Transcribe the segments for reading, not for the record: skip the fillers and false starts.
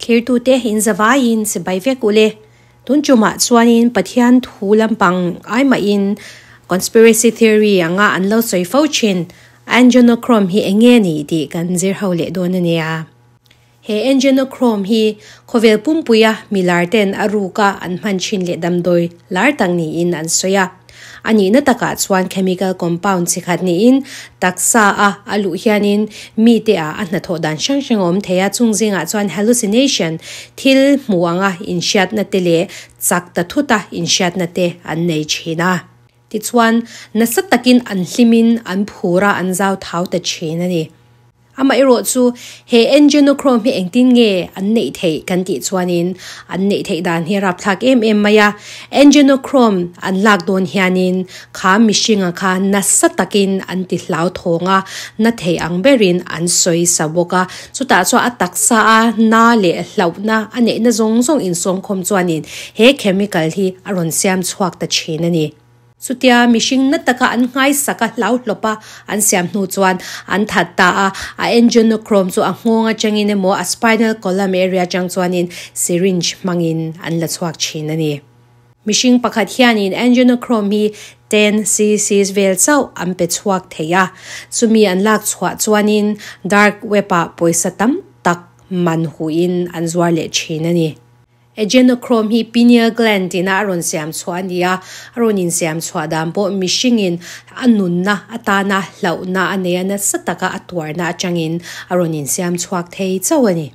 Thlirtute in zavaiin chibai vek ule. Tun tumah chuanin Pathian thu lampang ai mahin conspiracy theory anga an lo sawi fo thin. Adrenochrome hi eng nge ni tih kan zir ho leh dawn a nia. He Adrenochrome hi khawvel pumpuia milar ten a ruka an hman thin leh damdawi lar tak niin an sawi a. A nihna takah chuan chemical compound chi khat niin taksa a a luh hianin mite ah a hnathawh dan hrang hrang a awm thei a, chung zingah chuan hallucination, thil hmu anga inhriatna te leh chak ta thuta inhriatna te an nei thin a. Tichuan, nasa takin an hlimin an phur a, an zau thau ta thin a ni. Amaherawh chu he Adrenochrome hi engtin nge an neih theih kan tih chuanin an neih theih dan hi a rapthlak em em mai a. Adrenochrome an lak dawn hianin kha mihringa kha nasa takin an ti hlauthawng a, na thei ang berin an sawi sa bawk a. Chutah chuan a taksa a na leh hlauhna a neihna zawng zawng insawmkhawm chuanin he chemical hi a rawn siam chhuak ta thin a ni. Chutia mihring na taka an nghaisak a hlau hlawp a, an siam hnu chuan an that ta a, a adrenochrome chu a nghawng atangin emaw a spinal column area atang chuanin syringe hmangin an la chhuak thin a ni. Mihring pakhat hianin adrenochrome hi 10 cc's vel chauh an pe chhuak thei a, chumi an lak chhuah chuanin dark web ah pawisa tam tak man huin an zuar leh thin a ni. Adrenochrome hi pineal gland ina a rawn siam chhuah a ni a, a rawn insiam chhuah dan pawh mihringin a nunna atana hlauhna a nei a, nasa taka a tuarna atangin a rawn insiam chhuak thei chauh a ni.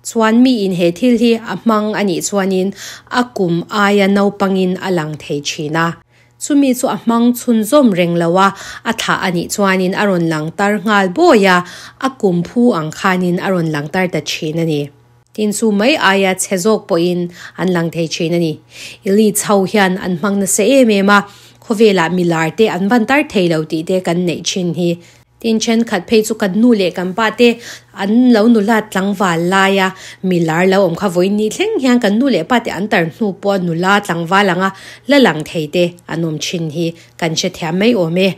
Chuan miin he thil hi a hmang a nih chuanin a kum aia naupangin a lang thei thin a. Chumi chu a hmang chhunzawm reng lo a, a thlah a nih chuanin a rawn lang tar nghal bawi a, a kum phu ang khanin a rawn lang tar ta thin a ni. Tin chu mai aia chhe zawk pawhin an lang thei thin a ni. Elite ho hian an hmang nasa em em a, khawvelah milar te an van tar thei lo tih te kan neih thin hi. Tin thenkhat phei chu kan nu leh kan pa te an lo nula tlangval laia milar lo awm kha vawiin ni thleng hian kan nu leh pa te an tar hnu pawh nula tlangval anga la lang thei te an awm thin hi kan hrethiam mai awm e.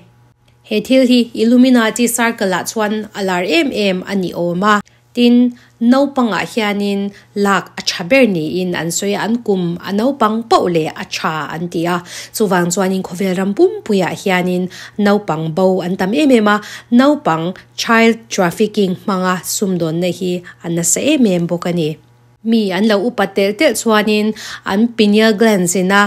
He thil hi Illuminati circle ah chuan a lar em em a ni awm a. Tin, naupangah hianin lak a tha ber niin an sawi a, an kum a naupang poh leh a tha an ti a. Chuvang chuanin khawvel ram pumpuiah hianin naupang bo an tam em em a, naupang child trafficking hmanga sumdawnna hi a nasa em em bawk a ni. Mi an lo upat telh telh chuanin an pineal glands ina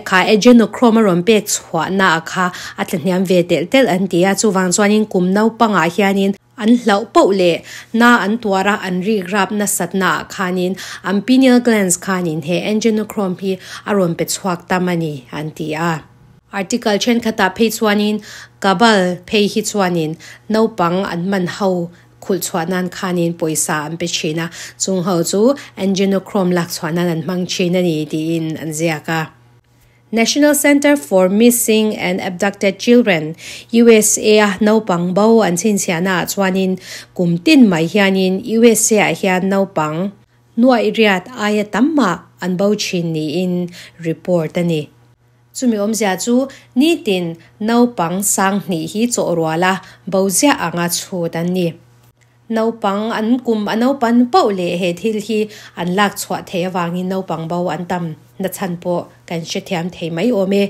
kha adrenochrome a rawn pek chhuahna a kha a tlahniam ve telh telh an ti a. Chuvang chuanin kum naupangah hianin An hlauh poh leh na an tuar a, an rik rap nasatna ah khanin an pineal glands khanin he adrenochrome hi a rawn pe chhuak tam a ni, an ti a. Article thenkhatah phei chuanin Kabal phei hi chuanin naupang an man ho khulh chhuah nan khanin pawisa an pe thin a, chung ho chu adrenochrome lak chhuah nan an hmang thin a ni tiin an ziak a. National Center for Missing and Abducted Children, USA a naupang bo an chhinchhiahna ah chuanin kum tin mai hianin USA ah hian naupang nuaih riat aia tam mah an bo thin niin report a ni. Chumi awmzia chu nitin naupang sanghnih hi chawhrual a bo ziah anga chhut an ni. Naupang an kum a naupan poh leh he thil hi an lak chhuah theih avangin naupang bo an tam na chhan pawh kan hrethiam thei mai awm e.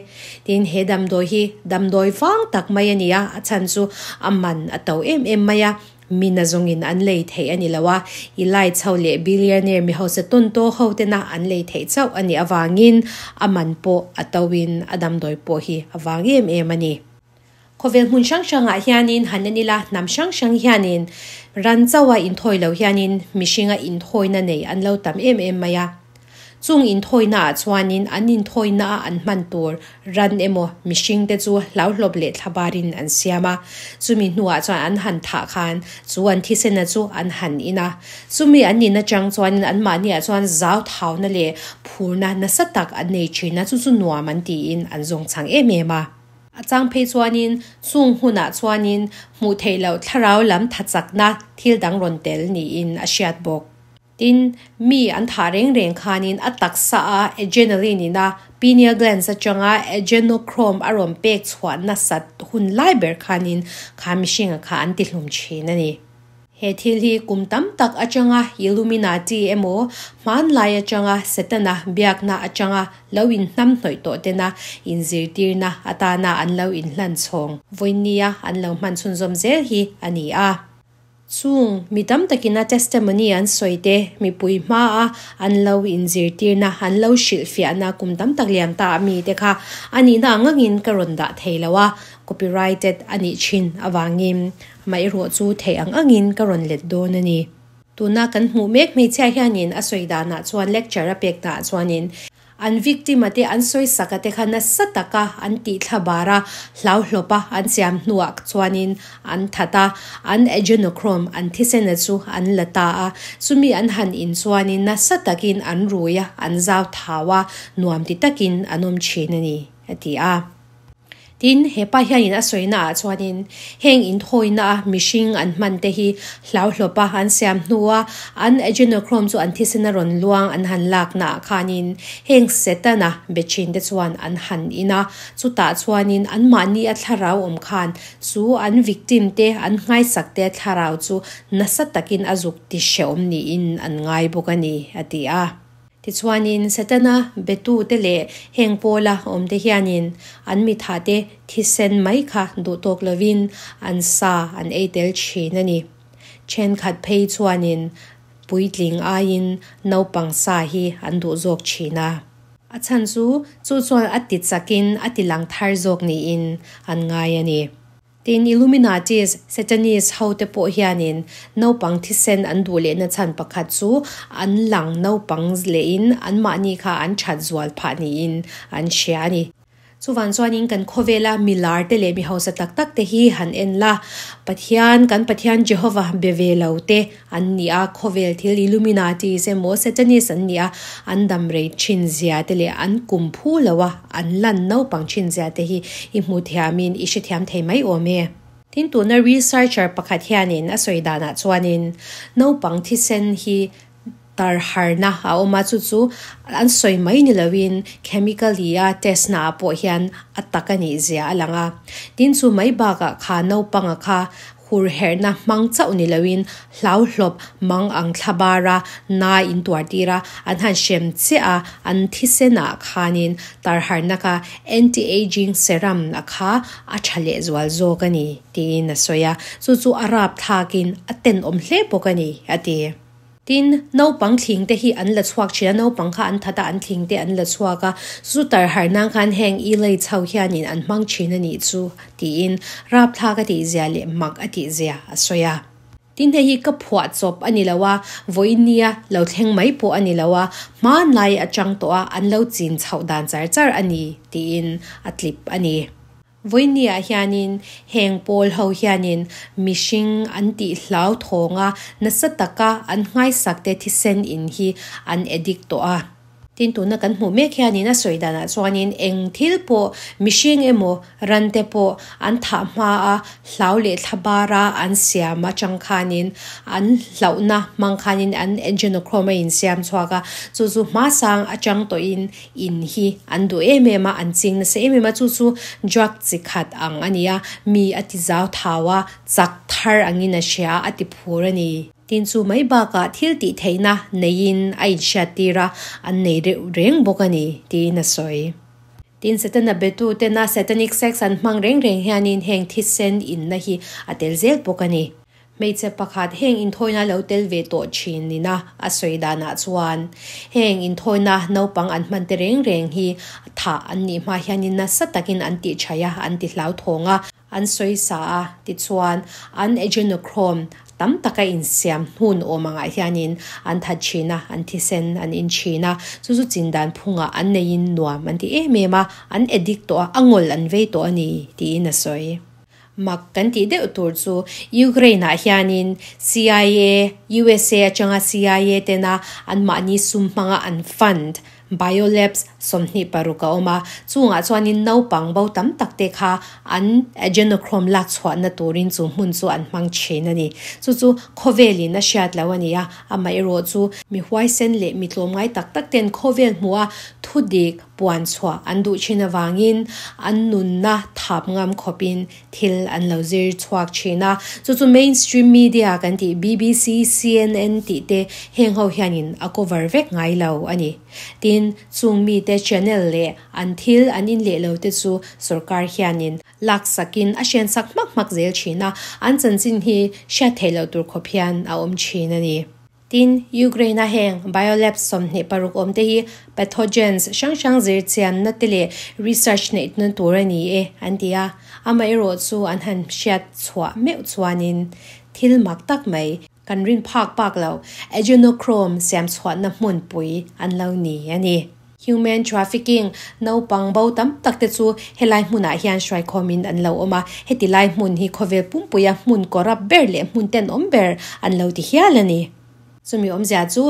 Tin, he damdawi hi damdawi vang tak mai a ni a, a chhan chu a man a to em em mai a, mi na zawngin an lei theih a ni lo a, i lai chho leh billionaire mi hausa tawn tawh ho tena an lei theih chauh a nih avangin a man pawh a to in a damdawi pawh hi a vang em em a ni. Khawvel hmun hrang hrangah hianin han en ila, hnam hrang hrang hianin ran chauha inthawi lo hianin mihringa inthawina nei an lo tam em em mai a. Chung inthawinaah chuanin an inthawinaah an hman tur ran emaw mihringte chu hlauhlawp leh thlabarin an siam a. Chumi hnuah chuan an han thah khan chu an thisena chu an han in a. Chumi an in atang chuanin anmahniah chuan zau thauna leh phurna nasa tak an nei thin a, chu chu nuam an tiin an zawngchhang em em a. A chang phei chuanin chung hunah chuanin hmuh theih loh thlarau lam thachakna thil dang rawn tel niin a hriat bawk. Tin, mi an thah reng reng khanin a taksa a adrenaline ina pineal glands atanga adrenochrome a rawn pek chhuah nasat hun lai ber khanin kha mihringa kha an tihlum thin a ni. He thil hi kum tam tak atanga Illuminati emaw, hmanlai atanga Setana biakna atanga lo inhnamhnawih tawh tena inzirtirna atana an lo inhlan chhawng vawinia an lo hman chhunzawm zel hi a ni a. Chung mi tam takina testimony an sawi te, mipui hmaa an lo inzirtirna, an lo hrilhfiahna kum tam tak liam ta a mi te kha a nihna ang angin ka rawn dah thei lo a, copyrighted a nih thin avangin amaherawh chu theih ang angin ka rawn let dawn a ni. Tuna kan hmuh mek hmeichhia hianin a sawi danah chuan lecture a pek naah chuanin an victim a te an sawisak a te kha nasa taka an tih thla bar a, hlauhlawp a an siam hnuah chuanin an that a, an adrenochrome an thisen a chu an la ta a, chumi an han in chuanin nasa takin an rui a, an zau thau a, nuam ti takin an awm thin a ni, a ti a. Tin, he pa hianin a sawina ah chuanin heng inthawina a mihring an hman te hi hlauhlawpa an siam hnua an adrenochrome chu an thisen a rawn luang an han lakna ah khanin heng Setana be thin te chuan an han in a, chutah chuanin anmahni a thlarau awm khan chu an victim te an nghaisak te thlarau chu nasa takin a zuk ti hrehawm niin an ngai bawk a ni, a ti a. Tichuanin, Setana betute leh heng pawla awmte hianin an mithate thisen mai kha duh tawk lovin an sa an ei tel thin a ni. Thenkhat phei chuanin puitling aiin naupang sa hi an duh zawk thin a. A chhan chu, chu chuan a ti chakin a ti lang thar zawk niin an ngai a ni. Tin, Illuminatis, Satanist, ho te pawh hianin naupang thisen an duh lehna chhan pakhat chu an lang naupang lehin anmahni kha an that zual phah niin an hria a ni. Chuvang chuanin kan khawvela mi lar te leh mi hausa tak tak te hi han en la, Pathian, kan Pathian Jehovah be ve lo te an ni a, khawvel thil Illuminatis emaw Satanist an ni a, an dam rei thin zia te leh an kum phu lo a, An lan naupang thin zia te hi i hmu thiamin i hrethiam thei mai awm e. Tin tuna researcher pakhat hianin a sawi danah chuanin naupang thisen hi tar harna a awm a, chu chu an sawi mai ni loin chemically a test naah pawh hian a tak a nih zia a lang a. Tin chu mai bakah kha naupanga kha Hur herhna hmang chauh ni loin hlauhlawp mang ang thla bara na in tuar tir a, an han hrem chiah a, an thisen ah khanin tarharna kha anti-aging serum a kha a tha leh zual zawk a ni tiin a sawi a, chu chu a rap thlakin a tenawm hle bawk a ni a ti. Tin, naupang thling te hi an la chhuak thin a, naupang kha an that a, an thling te an la chhuak a, zu tar har nan khan heng i lei chho hianin an hmang thin a nih chu tiin rapthlak a tihzia leh mak a tihzia a sawi a. Tin, hei hi ka phuah chawp a ni lo a, vawinia lo thleng mai pawh a ni lo a, hmanlai atang tawh a an lo chin chhoh dan char char a ni tiin a tlip a ni. Vawinia hianin heng pawl ho hianin mihring an tih hlauthawng a, nasa taka an nghaisak te thisen in hi an addict tawh a. Tin tuna kan hmuh mek hianin a sawi danah chuanin eng thil pawh mihring emaw ran te pawh an thah hma a hlau leh thla bara an siam atang khanin an hlauhna hmang khanin an adrenochrome a insiam chhuak a, chu chu hmasang atang tawhin In hi an duh em em a, an ching nasa em em a, chu chu drug chi khat ang a ni a, mi a ti zau thau a, chak thar angin a hria a, a ti phur a ni. Tin chu mai bakah thil tih theihna neiin a inhriat tir a, an nei reuh reng bawk a ni, tiin a sawi. Tin Setana betu tena Satanic sex an hmang reng reng hianin heng thisen inna hi a tel zel bawk a ni. Hmeichhe pakhat heng inthawina lo tel ve tawh thin nina a sawi danah chuan heng inthawina naupang an hman te reng reng hi thah an nih hma hianin nasa takin an tih thaih a, an ti hlauthawng a, an sawi sa a, tichuan an adrenochrome tam taka insiam hnun awm angah hianin an that thin a, an thisen an in thin a, chu chu chindan phungah an neihin nuam an ti em em a, an addict tawh a, a ngawl an vei tawh a ni tiin a sawi. Mak kan tih deuh tur chu Ukraine ah hianin CIA, usa atanga CIA tena anmahni sum hmanga an fund biolabs 26 a awm a, chungah chuanin naupang bo tam tak te kha an adrenochrome lak chhuahna turin chu hmun chu an hmang thin a ni. Chu chu khawvelin a hriat lo a ni a, amaherawh chu mi huaisen leh mi tlawmngai tak tak ten khawvel hmuha Thudik puan chhuah an duh thin avangin an nunna thap ngam khawpin thil an lo zir chhuak thin a. Chu chu mainstream media kan tih BBC, CNN tih te heng ho hianin a cover vek ngai lo a ni. Tin, chung mite channel leh an thil an in leh lo te chu sorkar hianin lak sakin a hrian sak hmak hmak zel thin a, an chanchin hi hriat theih loh tur khawp hian a awm thin a ni. Tin, Ukraine-a heng biolabs 26 awm te hi pathogens hrang hrang zir chianna te leh research neihna tur a ni e, an ti a. Amaherawh chu an han hriat chhuah meuh chuanin thil mak tak mai kan rin phak bak lo, adrenochrome siam chhuahna hmunpui an lo ni a ni. Human trafficking, naupang bo tam tak te chu helai hmunah hian hruaikhawmin an lo awm a, heti lai hmun hi khawvel pumpuia hmun corrupt ber leh hmun tenawm ber an lo ti hial a ni. Chumi awmzia chu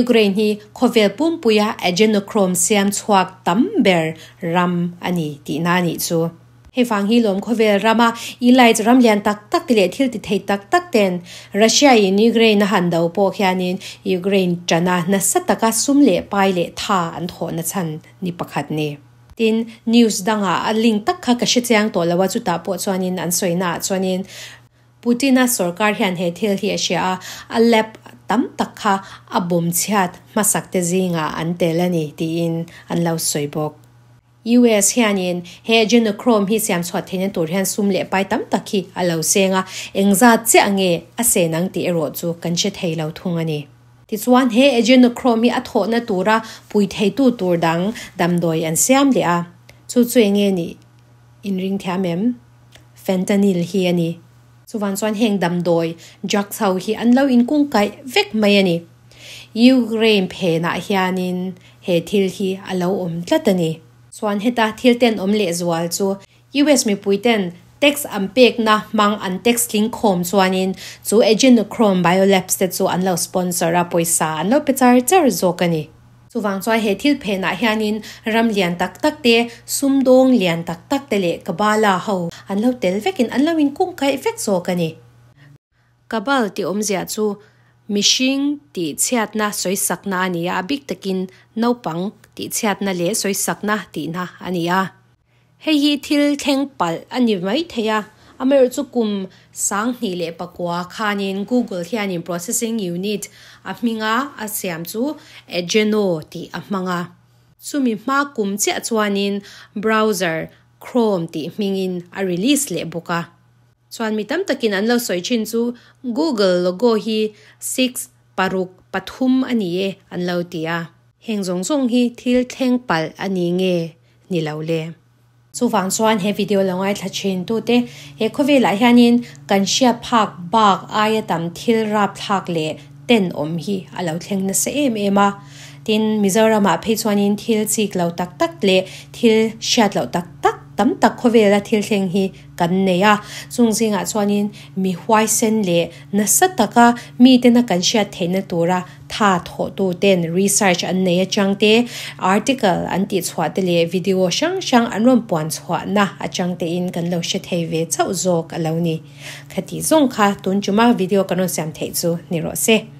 Ukraine hi khawvel pumpuia adrenochrome siam chhuak tam ber ram a ni tihna a nih chu. Hei vang hi lawm khawvel rama elite ram lian tak tak te leh thil ti thei tak tak ten Russia in Ukraine a han do pawh hianin Ukraine tana nasa taka sum leh pai leh tha an thawhna chhan ni pakhat ni. Tin, news dangah a link tak kha ka hre chiang tawh lo a, chutah pawh chuanin an sawina ah chuanin Putin-a sorkar hian he thil hi a hria a, a lab tam tak kha a bawm chhiat hmasak te zingah an tel a ni tiin an lo sawi bawk. US hianin he adrenochrome hi siam chhuat theihna tur hian sum leh pai tam tak hi a lo seng a, engzat chiah nge a sen ang tih erawh chu kan hre thei lo thung a ni. Tichuan he adrenochrome hi a thawhna tura pui theitu tur dang damdawi an siam leh a, chu chu enge nih inring thiam em? Fentanyl hi a ni. Chuvan chuan heng damdawi, drugs ho hi an lo inkungkaih vek mai a ni. Ukraine phenah hianin he thil hi a lo awm tlat a ni. Chuan heta thil tenawm lehzual chu US mipuiten tax an pekna hmang an tax tling khawm chuanin chu Adrenochrome Biolabs te chu an lo sponsor a, pawisa an lo pe char char zawk a ni. Chuvang chuan he thil phenah hianin ram lian tak tak te, sumdawng lian tak tak te leh Kabbalah ho an lo tel vekin an lo inkungkaih vek zawk a ni. Kabal tih awmzia chu mihring tihchhiatna sawisakna a ni a, a bik takin naupang tihchhiatna leh sawisakna tihna a ni a. Hei hi thil thleng palh a ni mai thei a, amaherawhchu kum 2009 khanin Google hianin processing unit a hminga a siam chu Adreno tih a hmang a. Chumi hma kum chiah chuanin browser Chrome tih hmingin a release leh bawk a. Chuan mi tam takin an lo sawi thin chu Google logo hi six paruk pathum a ni e an lo ti a. Heng zawng zawng hi thil thleng palh a ni nge ni lo le. Chuvang chuan he video lo ngaithla thin tute he khawvelah hianin kan hriat phak bak aia tam thil rapthlak leh tenawm hi a lo thleng nasa em em a. Tin, Mizoramah phei chuanin thil chik lo tak tak leh thil hriat loh tak tak tam tak khawvela thil thleng hi kan nei a, chung zingah chuanin mi huaisen leh nasa taka mitena kan hriat theihna tura tha thawhtuten research an nei atang te, article an tihchhuah te leh video hrang hrang an rawn puan chhuahna atang tein kan lo hre thei ve chauh zawk a lo ni. Khati zawng kha tun chuma video kan rawn siam theih chu ni rawh se.